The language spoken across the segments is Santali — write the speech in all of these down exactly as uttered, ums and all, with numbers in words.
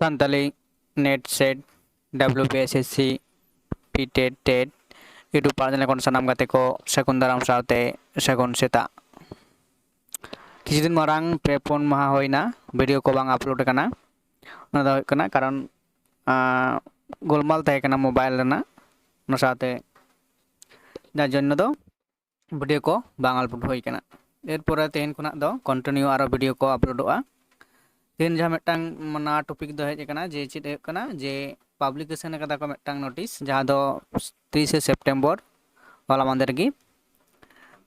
Santali net set, W B S S C, P TET TET YouTube ᱯᱟᱨ ᱧᱮᱞ ᱠᱷᱚᱱ ᱥᱟᱱᱟᱢ ᱜᱟᱛᱮ ᱠᱚ ᱥᱟᱹᱜᱩᱱ ᱫᱟᱨᱟᱢ ᱥᱟᱶᱛᱮ ᱥᱟᱹᱜᱩᱱ ᱥᱮᱛᱟᱜ᱾ ᱠᱤᱪᱷᱩ ᱫᱤᱱ ᱢᱟᱲᱟᱝ ᱯᱮ ᱯᱩᱱ ᱢᱟᱦᱟ ᱦᱩᱭᱱᱟ ᱵᱷᱤᱰᱤᱭᱳ ᱠᱚ ᱵᱟᱝ ᱟᱯᱞᱳᱰ ᱟᱠᱟᱱᱟ᱾ ᱚᱱᱟ ᱫᱚ ᱦᱩᱭᱩᱜ ᱠᱟᱱᱟ ᱠᱟᱨᱚᱱ, ᱟᱸ, ᱜᱳᱞᱢᱟᱞ ᱛᱟᱦᱮᱸ ᱠᱟᱱᱟ ᱢᱳᱵᱟᱭᱤᱞ ᱨᱮᱱᱟᱜ, ᱚᱱᱟ ᱥᱟᱶᱛᱮ ᱡᱟᱨ ᱡᱚᱱᱱᱚ ᱫᱚ ᱵᱷᱤᱰᱤᱭᱳ ᱠᱚ ᱵᱟᱝ ᱟᱯᱞᱳᱰ ᱦᱩᱭ ᱠᱟᱱᱟ᱾ ᱮᱨᱯᱚᱨᱮ ᱛᱮᱦᱮᱧ ᱠᱷᱚᱱᱟᱜ ᱫᱚ ᱠᱚᱱᱴᱤᱱᱤᱭᱩ ᱟᱨᱚ ᱵᱷᱤᱰᱤᱭᱳ ᱠᱚ ᱟᱯᱞᱳᱰᱚᱜᱼᱟ᱾ ᱛᱮᱦᱮᱧ ᱡᱟᱦᱟᱸ ᱢᱤᱫᱴᱟᱝ ᱱᱟᱣᱟ ᱴᱚᱯᱤᱠ ᱫᱚ ᱦᱮᱡ ᱟᱠᱟᱱᱟ, ᱡᱮ ᱪᱮᱫ ᱦᱩᱭᱩᱜ ᱠᱟᱱᱟ, ᱡᱮ ᱯᱟᱵᱽᱞᱤᱠᱮᱥᱚᱱ ᱟᱠᱟᱫᱟ ᱠᱚ ᱢᱤᱫᱴᱟᱝ ᱱᱳᱴᱤᱥ, ᱡᱟᱦᱟᱸ ᱫᱚ ᱛᱤᱨᱤᱥᱮ ᱥᱮᱯᱴᱮᱢᱵᱚᱨ, ᱦᱚᱞᱟ ᱢᱟᱦᱫᱮᱨ ᱜᱮ,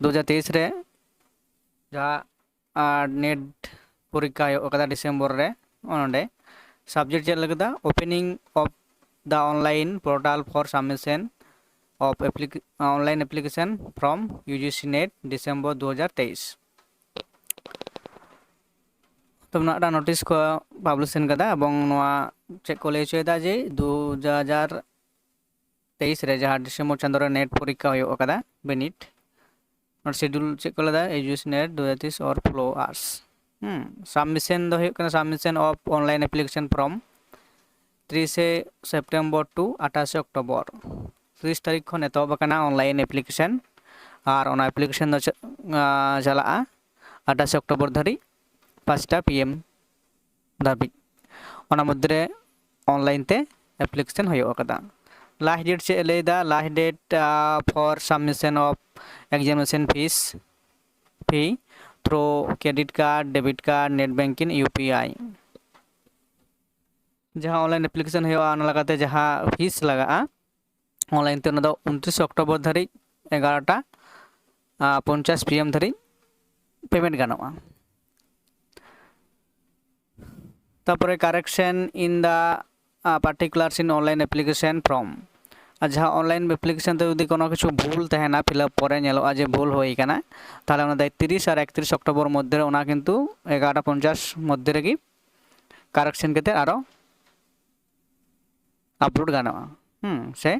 ᱫᱩ ᱦᱟᱡᱟᱨ ᱛᱮᱭᱤᱥ ᱨᱮ ᱡᱟᱦᱟᱸ ᱟᱨ ᱱᱮᱴ ᱯᱚᱨᱤᱠᱠᱷᱟ ᱦᱩᱭᱩᱜ ᱠᱟᱫᱟ ᱰᱤᱥᱮᱢᱵᱚᱨ ᱨᱮ᱾ ᱱᱚᱸᱰᱮ ᱥᱟᱵᱡᱮᱠᱴ ᱪᱮᱫ ᱞᱟᱹᱜᱤᱫ, opening of the online portal for submission of applic- online application from U G C NET December ᱫᱩ ᱦᱟᱡᱟᱨ ᱛᱮᱭᱤᱥ᱾ ᱛᱚ ᱱᱚᱣᱟ ᱢᱤᱫᱴᱟᱝ ᱱᱳᱴᱤᱥ ᱠᱚ ᱯᱟᱵᱽᱞᱤᱥ ᱠᱟᱫᱟ ᱮᱵᱚᱝ ᱱᱚᱣᱟ ᱪᱮᱫ ᱠᱚ ᱞᱟᱹᱭ ᱦᱚᱪᱚᱭᱮᱫᱟ ᱡᱮ ᱫᱩ ᱦᱟᱡᱟᱨ ᱛᱮᱭᱤᱥ ᱨᱮ ᱡᱟᱦᱟᱸ ᱰᱤᱥᱮᱢᱵᱚᱨ ᱪᱟᱸᱫᱳ ᱨᱮ ᱱᱮᱴ ᱯᱚᱨᱤᱠᱠᱷᱟ ᱦᱩᱭᱩᱜ ᱠᱟᱫᱟ, ᱵᱤᱱᱤᱰ, ᱱᱚᱣᱟ ᱥᱤᱰᱩᱞ ᱪᱮᱫ ᱠᱚ ᱞᱟᱹᱭᱫᱟ, U G C NET ᱫᱩ ᱦᱟᱡᱟᱨ ᱛᱮᱭᱤᱥ or flow hours᱾ ᱦᱩᱸ, submission ᱫᱚ ᱦᱩᱭᱩᱜ ᱠᱟᱱᱟ submission of online application from ᱛᱤᱨᱤᱥᱮ ᱥᱮᱯᱴᱮᱢᱵᱚᱨ to ᱟᱴᱷᱟᱥᱮ ᱚᱠᱴᱳᱵᱚᱨ᱾ ᱛᱤᱨᱤᱥ ᱛᱟᱹᱨᱤᱠᱷ ᱠᱷᱚᱱ ᱮᱛᱚᱦᱚᱵ ᱟᱠᱟᱱᱟ online application, ᱟᱨ ᱚᱱᱟ application ᱫᱚ ᱪᱟ-, ᱟᱸ, ᱪᱟᱞᱟᱜᱼᱟ ᱟᱴᱷᱟᱥᱮ ᱚᱠᱴᱳᱵᱚᱨ ᱫᱷᱟᱹᱨᱤᱡ ᱯᱟᱸᱪᱴᱟ P M ᱫᱷᱟᱹᱵᱤᱡ᱾ ᱚᱱᱟ ᱢᱚᱫᱽᱫᱷᱮ ᱨᱮ online ᱛᱮ application ᱦᱩᱭᱩᱜ ᱠᱟᱫᱟ᱾ Last date ᱪᱮᱫ ᱮ ᱞᱟᱹᱭᱫᱟ? Last date, uh, for submission of examination fees, fee through credit card, debit card, net banking, U P I᱾ ᱡᱟᱦᱟᱸ online application ᱦᱩᱭᱩᱜᱼᱟ, ᱚᱱᱟ ᱞᱮᱠᱟᱛᱮ ᱡᱟᱦᱟᱸ fees ᱞᱟᱜᱟᱜᱼᱟ online ᱛᱮ, ᱚᱱᱟ ᱫᱚ ᱩᱱᱛᱨᱤᱥ ᱚᱠᱴᱳᱵᱚᱨ ᱫᱷᱟᱹᱨᱤᱡ ᱮᱜᱟᱨᱚᱴᱟ, ᱟᱸ, ᱯᱚᱧᱪᱟᱥ P M ᱫᱷᱟᱹᱨᱤᱡ payment ᱜᱟᱱᱚᱜᱼᱟ᱾ ᱛᱟᱯᱚᱨᱮ correction in the, uh, particulars in online application form. ᱟᱨ ᱡᱟᱦᱟᱸ online application ᱛᱮ ᱡᱩᱫᱤ ᱠᱳᱱᱳ ᱠᱤᱪᱷᱩ ᱵᱷᱩᱞ ᱛᱟᱦᱮᱱᱟ, fill up ᱯᱚᱨᱮ ᱧᱮᱞᱚᱜᱼᱟ ᱡᱮ ᱵᱷᱩᱞ ᱦᱩᱭ ᱠᱟᱱᱟ, ᱛᱟᱦᱚᱞᱮ ᱚᱱᱟ ᱫᱚ ᱛᱤᱨᱤᱥ ᱟᱨ ᱮᱠᱛᱨᱤᱥ ᱚᱠᱴᱳᱵᱚᱨ ᱢᱚᱫᱽᱫᱷᱮ ᱨᱮ, ᱚᱱᱟ ᱠᱤᱱᱛᱩ ᱮᱜᱟᱨᱚᱴᱟ ᱯᱚᱧᱪᱟᱥ ᱢᱚᱫᱽᱫᱷᱮ ᱨᱮᱜᱮ correction ᱠᱟᱛᱮ ᱟᱨᱚ upload ᱜᱟᱱᱚᱜᱼᱟ᱾ ᱦᱩᱸ, ᱥᱮ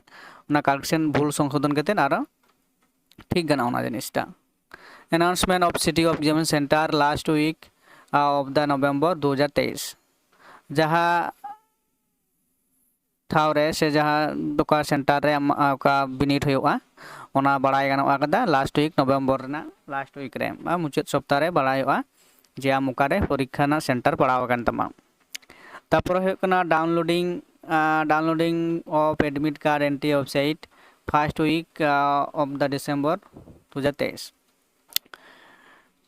ᱚᱱᱟ correction ᱵᱷᱩᱞ ᱥᱚᱝᱥᱳᱫᱷᱚᱱ ᱠᱟᱛᱮ ᱟᱨᱚ ᱴᱷᱤᱠ ᱜᱟᱱᱚᱜᱼᱟ ᱚᱱᱟ ᱡᱤᱱᱤᱥᱴᱟ᱾ Announcement of city of examination center last week, uh, of the November ᱫᱩ ᱦᱟᱡᱟᱨ ᱛᱮᱭᱤᱥ᱾ ᱡᱟᱦᱟᱸ ᱴᱷᱟᱶ ᱨᱮ ᱥᱮ ᱡᱟᱦᱟᱸ ᱚᱠᱟ ᱥᱮᱱᱴᱟᱨ ᱨᱮ ᱟᱢᱟᱜ ᱚᱠᱟ ᱵᱤᱱᱤᱰ ᱦᱩᱭᱩᱜᱼᱟ, ᱚᱱᱟ ᱵᱟᱲᱟᱭ ᱜᱟᱱᱚᱜᱼᱟ ᱠᱟᱫᱟ ᱞᱟᱥᱴ ᱩᱭᱤᱠ ᱱᱚᱵᱷᱮᱢᱵᱚᱨ ᱨᱮᱱᱟᱜ ᱞᱟᱥᱴ ᱩᱭᱤᱠ ᱨᱮ ᱵᱟ ᱢᱩᱪᱟᱹᱫ ᱥᱚᱯᱛᱟ ᱨᱮ ᱵᱟᱲᱟᱭᱚᱜᱼᱟ ᱡᱮ ᱟᱢ ᱚᱠᱟᱨᱮ ᱯᱚᱨᱤᱠᱠᱷᱟ ᱨᱮᱱᱟᱜ ᱥᱮᱱᱴᱟᱨ ᱯᱟᱲᱟᱣ ᱟᱠᱟᱱ ᱛᱟᱢᱟ᱾ ᱛᱟᱨᱯᱚᱨᱮ ᱦᱩᱭᱩᱜ ᱠᱟᱱᱟ downloading, downloading of admit card entry website first week of the December ᱫᱩ ᱦᱟᱡᱟᱨ ᱛᱮᱭᱤᱥ᱾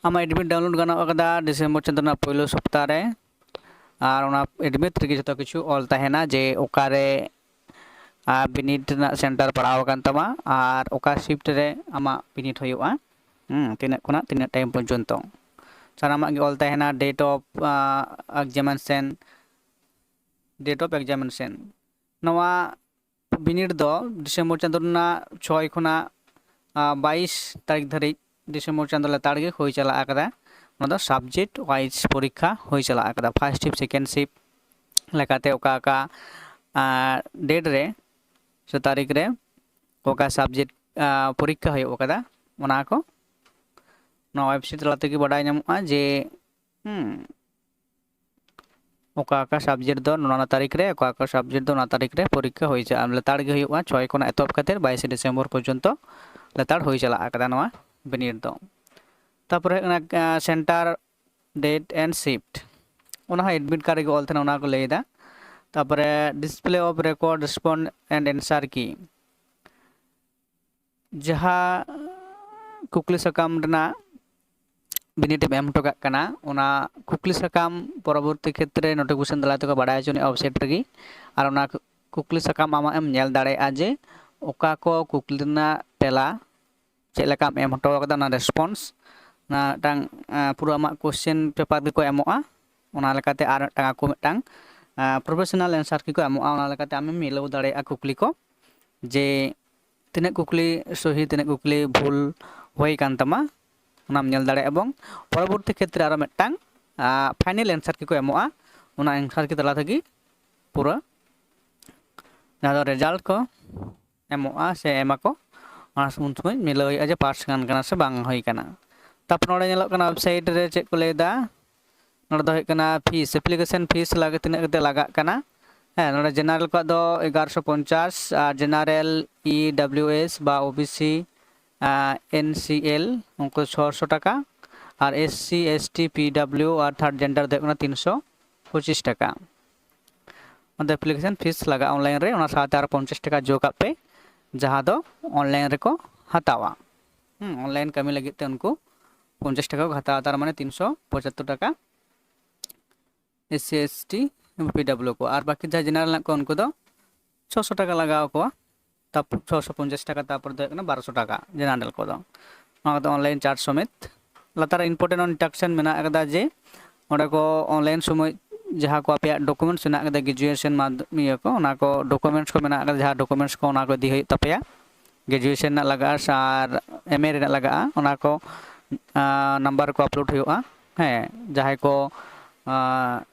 ᱟᱢᱟᱜ ᱮᱰᱢᱤᱴ ᱰᱟᱣᱩᱱᱞᱳᱰ ᱜᱟᱱᱚᱜ ᱟᱠᱟᱫᱟ ᱰᱤᱥᱮᱢᱵᱚᱨ ᱪᱟᱸᱫᱳ ᱨᱮᱱᱟᱜ ᱯᱳᱭᱞᱳ ᱥᱚᱯᱛᱟ ᱨᱮ᱾ ᱟᱨ ᱚᱱᱟ ᱮᱰᱢᱤᱴ ᱨᱮᱜᱮ ᱡᱚᱛᱚ ᱠᱤᱪᱷᱩ ᱚᱞ ᱛᱟᱦᱮᱱᱟ ᱡᱮ ᱚᱠᱟᱨᱮ ᱵᱤᱱᱤᱰ ᱨᱮᱱᱟᱜ ᱥᱮᱱᱴᱟᱨ ᱯᱟᱲᱟᱣ ᱟᱠᱟᱱ ᱛᱟᱢᱟ ᱟᱨ ᱚᱠᱟ ᱥᱤᱯᱴ ᱨᱮ ᱟᱢᱟᱜ ᱵᱤᱱᱤᱰ ᱦᱩᱭᱩᱜᱼᱟ᱾ ᱦᱩᱸ, ᱛᱤᱱᱟᱹᱜ ᱠᱷᱚᱱᱟᱜ ᱛᱤᱱᱟᱹᱜ ᱴᱟᱭᱤᱢ ᱯᱚᱨᱡᱚᱱᱛᱚ ᱥᱟᱱᱟᱢᱟᱜ ᱜᱮ ᱚᱞ ᱛᱟᱦᱮᱱᱟ᱾ Date of examination, date of examination᱾ ᱱᱚᱣᱟ ᱵᱤᱱᱤᱰ ᱫᱚ ᱰᱤᱥᱮᱢᱵᱚᱨ ᱪᱟᱸᱫᱳ ᱨᱮᱱᱟᱜ ᱪᱷᱚᱭ ᱠᱷᱚᱱᱟᱜ ᱵᱟᱭᱤᱥ ᱛᱟᱹᱨᱤᱠᱷ ᱫᱷᱟᱹᱨᱤᱡ ᱰᱤᱥᱮᱢᱵᱚᱨ ᱪᱟᱸᱫᱳ ᱞᱮᱛᱟᱲ ᱜᱮ ᱦᱩᱭ ᱪᱟᱞᱟᱜ ᱟᱠᱟᱫᱟ᱾ ᱚᱱᱟ ᱫᱚ ᱥᱟᱵᱡᱮᱠᱴ ᱣᱟᱭᱤᱡᱽ ᱯᱚᱨᱤᱠᱠᱷᱟ ᱦᱩᱭ ᱪᱟᱞᱟᱜ ᱟᱠᱟᱫᱟ᱾ ᱯᱷᱟᱥᱴ ᱥᱤᱯ, ᱥᱮᱠᱮᱱᱰ ᱥᱤᱯ ᱞᱮᱠᱟᱛᱮ ᱚᱠᱟ ᱚᱠᱟ ᱰᱮᱴ ᱨᱮ ᱥᱮ ᱛᱟᱹᱨᱤᱠᱷ ᱨᱮ ᱚᱠᱟ ᱥᱟᱵᱡᱮᱠᱴ ᱯᱚᱨᱤᱠᱠᱷᱟ ᱦᱩᱭᱩᱜ ᱟᱠᱟᱫᱟ, ᱚᱱᱟ ᱠᱚ ᱱᱚᱣᱟ ᱣᱮᱵᱥᱟᱭᱤᱴ ᱛᱟᱞᱟ ᱛᱮᱜᱮ ᱵᱟᱰᱟᱭ ᱧᱟᱢᱚᱜᱼᱟ ᱡᱮ ᱦᱩᱸ ᱚᱠᱟ ᱚᱠᱟ ᱥᱟᱵᱡᱮᱠᱴ ᱫᱚ ᱱᱚᱣᱟ ᱛᱟᱹᱨᱤᱠᱷ ᱨᱮ, ᱚᱠᱟ ᱚᱠᱟ ᱥᱟᱵᱡᱮᱠᱴ ᱫᱚ ᱚᱱᱟ ᱛᱟᱹᱨᱤᱠᱷ ᱨᱮ ᱯᱚᱨᱤᱠᱠᱷᱟ ᱦᱩᱭ ᱪᱟᱞᱟᱜᱼᱟ᱾ ᱞᱮᱛᱟᱲ ᱜᱮ ᱦᱩᱭᱩᱜᱼᱟ, ᱪᱷᱚᱭ ᱠᱷᱚᱱᱟᱜ ᱮᱛᱚᱦᱚᱵ ᱠᱟᱛᱮ ᱵᱟᱭᱤᱥᱮ ᱰᱤᱥᱮᱢᱵᱚᱨ ᱯᱚᱨᱡᱚᱱᱛᱚ ᱞᱮᱛᱟᱲ ᱦᱩᱭ ᱪᱟᱞᱟᱜ ᱟᱠᱟᱫᱟ ᱱᱚᱣᱟ ᱵᱤᱱᱤᱰ ᱫᱚ᱾ ᱛᱟᱨᱯᱚᱨᱮ ᱦᱩᱭᱩᱜ ᱠᱟᱱᱟ ᱥᱮᱱᱴᱟᱨ, ᱰᱮᱴ ᱮᱱᱰ ᱥᱤᱯᱴ, ᱚᱱᱟ ᱦᱚᱸ ᱮᱰᱢᱤᱴ ᱠᱟᱨᱰ ᱨᱮᱜᱮ ᱚᱞ ᱛᱟᱦᱮᱱᱟ, ᱚᱱᱟ ᱠᱚ ᱞᱟᱹᱭ ᱮᱫᱟ᱾ ᱛᱟᱨᱯᱚᱨᱮ display of record, respond and answer key, ᱡᱟᱦᱟᱸ ᱠᱩᱠᱞᱤ ᱥᱟᱠᱟᱢ ᱨᱮᱱᱟᱜ ᱵᱤᱱᱤᱰ ᱮᱢ ᱮᱢ ᱦᱚᱴᱚ ᱠᱟᱜ ᱠᱟᱱᱟ, ᱚᱱᱟ ᱠᱩᱠᱞᱤ ᱥᱟᱠᱟᱢ ᱯᱚᱨᱚᱵᱚᱨᱛᱤ ᱠᱷᱮᱛᱨᱮ ᱱᱳᱴᱤᱯᱷᱤᱠᱮᱥᱚᱱ ᱫᱟᱨᱟᱭ ᱛᱮᱠᱚ ᱵᱟᱲᱟᱭ ᱦᱚᱪᱚ ᱟᱱᱤᱡ ᱳᱭᱮᱵᱽᱥᱟᱭᱤᱴ ᱨᱮᱜᱮ᱾ ᱟᱨ ᱚᱱᱟ ᱠᱩᱠᱞᱤ ᱥᱟᱠᱟᱢ ᱟᱢᱟᱜ ᱮᱢ ᱧᱮᱞ ᱫᱟᱲᱮᱭᱟᱜᱼᱟ ᱡᱮ ᱚᱠᱟ ᱠᱚ ᱠᱩᱠᱞᱤ ᱨᱮᱱᱟᱜ ᱛᱮᱞᱟ ᱪᱮᱫ ᱞᱮᱠᱟᱢ ᱮᱢ ᱦᱚᱴᱚ ᱟᱠᱟᱫᱟ, ᱚᱱᱟ ᱨᱮᱥᱯᱚᱱᱥ, ᱚᱱᱟ ᱢᱤᱫᱴᱟᱝ ᱯᱩᱨᱟᱹ ᱟᱢᱟᱜ ᱠᱚᱥᱪᱮᱱ ᱯᱮᱯᱟᱨ ᱜᱮᱠᱚ ᱮᱢᱚᱜᱼᱟ᱾ ᱚᱱᱟ ᱞᱮᱠᱟᱛᱮ ᱟᱨ ᱢᱤᱫᱴᱟᱝ ᱟᱠᱚ ᱢᱤᱫᱴᱟᱝ ᱯᱨᱚᱯᱷᱮᱥᱚᱱᱟᱞ ᱮᱱᱥᱟᱨ ᱠᱤ ᱠᱚ ᱮᱢᱚᱜᱼᱟ᱾ ᱚᱱᱟ ᱞᱮᱠᱟᱛᱮ ᱟᱢᱮᱢ ᱢᱤᱞᱟᱹᱣ ᱫᱟᱲᱮᱭᱟᱜᱼᱟ ᱠᱩᱠᱞᱤ ᱠᱚ, ᱡᱮ ᱛᱤᱱᱟᱹᱜ ᱠᱩᱠᱞᱤ ᱥᱚᱦᱤ, ᱛᱤᱱᱟᱹᱜ ᱠᱩᱠᱞᱤ ᱵᱷᱩᱞ ᱦᱩᱭ ᱠᱟᱱ ᱛᱟᱢᱟ, ᱚᱱᱟᱢ ᱧᱮᱞ ᱫᱟᱲᱮᱭᱟᱜᱼᱟ᱾ ᱮᱵᱚᱝ ᱯᱚᱨᱚᱵᱚᱨᱛᱤ ᱠᱷᱮᱛᱨᱮ ᱟᱨᱚ ᱢᱤᱫᱴᱟᱝ ᱯᱷᱟᱭᱱᱮᱞ ᱮᱱᱥᱟᱨ ᱠᱤ ᱠᱚ ᱮᱢᱚᱜᱼᱟ᱾ ᱚᱱᱟ ᱮᱱᱥᱟᱨ ᱠᱤ ᱛᱟᱞᱟ ᱛᱮᱜᱮ ᱯᱩᱨᱟᱹ ᱡᱟᱦᱟᱸ ᱫᱚ ᱨᱮᱡᱟᱞᱴ ᱠᱚ ᱮᱢᱚᱜᱼᱟ ᱥᱮ ᱮᱢᱟ ᱠᱚ, ᱚᱱᱟ ᱩᱱ ᱥᱚᱢᱚᱭ ᱢᱤᱞᱟᱹᱣ ᱦᱩᱭᱩᱜᱼᱟ ᱡᱮ ᱯᱟᱥ ᱟᱠᱟᱱ ᱠᱟᱱᱟ ᱥᱮ ᱵᱟᱝ ᱦᱩᱭ ᱠᱟᱱᱟ᱾ ᱛᱟᱨᱯᱚᱨ ᱱᱚᱰᱮ ᱧᱮᱞᱚᱜ ᱠᱟᱱᱟ ᱳᱭᱮᱵᱽᱥᱟᱭᱤᱴ ᱨᱮ ᱪᱮᱫ ᱠᱚ ᱞᱟᱹᱭ ᱮᱫᱟ, ᱱᱚᱰᱮ ᱫᱚ ᱦᱩᱭᱩᱜ ᱠᱟᱱᱟ ᱯᱷᱤᱥ, ᱮᱯᱞᱤᱠᱮᱥᱚᱱ ᱯᱷᱤᱥ ᱞᱟᱜᱮ ᱛᱤᱱᱟᱹᱜ ᱠᱟᱛᱮ ᱞᱟᱜᱟᱜ ᱠᱟᱱᱟ᱾ ᱦᱮᱸ, ᱱᱚᱰᱮ ᱡᱮᱱᱟᱨᱮᱞ ᱠᱚᱣᱟᱜ ᱫᱚ ᱮᱜᱟᱨᱚᱥᱚ ᱯᱚᱧᱪᱟᱥ, ᱟᱨ ᱡᱮᱱᱟᱨᱮᱞ, ᱤ ᱰᱟᱵᱞᱤᱭᱩ ᱮᱥ ᱵᱟ ᱳᱵᱤᱥᱤ, ᱮᱱ ᱥᱤ ᱮᱞ, ᱩᱱᱠᱩ ᱪᱷᱚᱥᱚ ᱴᱟᱠᱟ, ᱟᱨ S C, S T, P W R third gender ᱫᱚ ᱦᱩᱭᱩᱜ ᱠᱟᱱᱟ ᱛᱤᱱᱥᱚ ᱯᱚᱸᱪᱤᱥ ᱴᱟᱠᱟ᱾ ᱚᱱᱟ ᱫᱚ ᱮᱯᱞᱤᱠᱮᱥᱚᱱ ᱯᱷᱤᱥ ᱞᱟᱜᱟᱜᱼᱟ ᱚᱱᱞᱟᱭᱤᱱ ᱨᱮ, ᱚᱱᱟ ᱥᱟᱶᱛᱮ ᱟᱨ ᱯᱚᱧᱪᱟᱥ ᱴᱟᱠᱟ ᱡᱳᱜᱽ ᱟᱜ ᱯᱮ, ᱡᱟᱦᱟᱸ ᱫᱚ ᱚᱱᱞᱟᱭᱤᱱ ᱨᱮᱠᱚ ᱦᱟᱛᱟᱣᱟ᱾ ᱦᱩᱸ, ᱚᱱᱞᱟᱭᱤᱱ ᱠᱟᱹᱢᱤ ᱞᱟᱹᱜᱤᱫ ᱛᱮ ᱩᱱᱠᱩ ᱯᱚᱧᱪᱟᱥ ᱴᱟᱠᱟ ᱠᱚ ᱦᱟᱛᱟᱣᱟ, ᱛᱟᱨ ᱢᱟᱱᱮ ᱛᱤᱱᱥᱚ ᱯᱚᱸᱪᱟᱛᱛᱳᱨ ᱴᱟᱠᱟ S C, S T, P W ᱠᱚ᱾ ᱟᱨ ᱵᱟᱹᱠᱤ ᱡᱟᱦᱟᱸ ᱡᱮᱱᱟᱨᱮᱞ ᱦᱮᱱᱟᱜ ᱠᱚᱣᱟ, ᱩᱱᱠᱩ ᱫᱚ ᱪᱷᱚᱥᱚ ᱴᱟᱠᱟ ᱞᱟᱜᱟᱣ ᱟᱠᱚᱣᱟ, ᱛᱟᱨᱯᱚᱨ ᱪᱷᱚᱥᱚ ᱯᱚᱧᱪᱟᱥ ᱴᱟᱠᱟ, ᱛᱟᱨᱯᱚᱨ ᱫᱚ ᱦᱩᱭᱩᱜ ᱠᱟᱱᱟ ᱵᱟᱨᱚᱥᱚ ᱴᱟᱠᱟ ᱡᱮᱱᱟᱨᱮᱞ ᱠᱚᱫᱚ᱾ ᱱᱚᱣᱟ ᱠᱚᱫᱚ ᱚᱱᱞᱟᱭᱤᱱ ᱪᱟᱨᱡᱽ ᱥᱚᱢᱮᱛ᱾ ᱞᱟᱛᱟᱨ ᱨᱮ ᱤᱢᱯᱚᱨᱴᱮᱱᱴ ᱤᱱᱥᱴᱨᱟᱠᱥᱚᱱ ᱢᱮᱱᱟᱜ ᱟᱠᱟᱫᱟ ᱡᱮ ᱚᱸᱰᱮ ᱠᱚ ᱚᱱᱞᱟᱭᱤᱱ ᱥᱚᱢᱚᱭ ᱡᱟᱦᱟᱸ ᱠᱚ ᱟᱯᱮᱭᱟᱜ ᱰᱚᱠᱩᱢᱮᱱᱴᱥ ᱢᱮᱱᱟᱜ ᱟᱠᱟᱫᱟ, ᱜᱨᱮᱡᱩᱭᱮᱥᱚᱱ ᱢᱟᱫᱽᱫᱷᱚᱢᱤᱠ ᱤᱭᱟᱹ ᱠᱚ, ᱚᱱᱟ ᱠᱚ ᱰᱚᱠᱩᱢᱮᱱᱴᱥ ᱠᱚ ᱢᱮᱱᱟᱜ ᱟᱠᱟᱫᱟ, ᱡᱟᱦᱟᱸ ᱰᱚᱠᱩᱢᱮᱱᱴᱥ ᱠᱚ, ᱚᱱᱟ ᱠᱚ ᱤᱫᱤ ᱦᱩᱭᱩᱜ ᱛᱟᱯᱮᱭᱟ᱾ ᱜᱨᱮᱡᱩᱭᱮᱥᱚᱱ ᱨᱮᱱᱟᱜ ᱞᱟᱜᱟᱜᱼᱟ ᱟᱨ ᱮᱢ ᱮ ᱨᱮᱱᱟᱜ ᱞᱟᱜᱟᱜᱼᱟ, ᱚᱱᱟ ᱠᱚ ᱱᱟᱢᱵᱟᱨ ᱠᱚ ᱟᱯᱞᱳᱰ ᱦᱩᱭᱩᱜᱼᱟ᱾ ᱦᱮᱸ, ᱡᱟᱦᱟᱸᱭ ᱠᱚ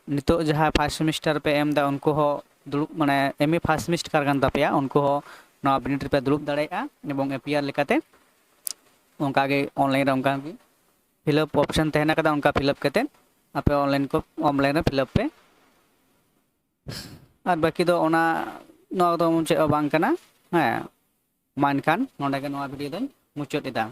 ᱱᱤᱛᱚᱜ ᱡᱟᱦᱟᱸ ᱯᱷᱟᱥᱴ ᱥᱮᱢᱤᱥᱴᱟᱨ ᱯᱮ ᱮᱢ ᱮᱫᱟ, ᱩᱱᱠᱩ ᱦᱚᱸ ᱫᱩᱲᱩᱵ, ᱢᱟᱱᱮ ᱮᱢ ᱮ ᱯᱷᱟᱥᱴ ᱥᱮᱢᱤᱥᱴᱟᱨ ᱠᱟᱱ ᱛᱟᱯᱮᱭᱟ, ᱩᱱᱠᱩ ᱦᱚᱸ ᱱᱚᱣᱟ ᱵᱤᱱᱤᱰ ᱨᱮᱯᱮ ᱫᱩᱲᱩᱵ ᱫᱟᱲᱮᱭᱟᱜᱼᱟ᱾ ᱮᱵᱚᱝ ᱮᱯᱤᱭᱟᱨ ᱞᱮᱠᱟᱛᱮ ᱚᱱᱠᱟᱜᱮ ᱚᱱᱞᱟᱭᱤᱱ ᱨᱮ ᱚᱱᱠᱟ ᱯᱷᱤᱞᱟᱯ ᱚᱯᱥᱮᱱ ᱛᱟᱦᱮᱸ ᱠᱟᱱᱟ, ᱚᱱᱠᱟ ᱯᱷᱤᱞᱟᱯ ᱠᱟᱛᱮ ᱟᱯᱮ ᱚᱱᱞᱟᱭᱤᱱ ᱠᱚ, ᱚᱱᱞᱟᱭᱤᱱ ᱨᱮ ᱯᱷᱤᱞᱟᱯ ᱯᱮ᱾ ᱟᱨ ᱵᱟᱹᱠᱤ ᱫᱚ ᱚᱱᱟ, ᱱᱚᱣᱟ ᱫᱚ ᱪᱮᱫ ᱦᱚᱸ ᱵᱟᱝ ᱠᱟᱱᱟ᱾ ᱦᱮᱸ, ᱢᱟ ᱮᱱᱠᱷᱟᱱ ᱱᱚᱰᱮ ᱜᱮ ᱱᱚᱣᱟ ᱵᱷᱤᱰᱤᱭᱳ ᱫᱚᱧ ᱢᱩᱪᱟᱹᱫ ᱮᱫᱟ᱾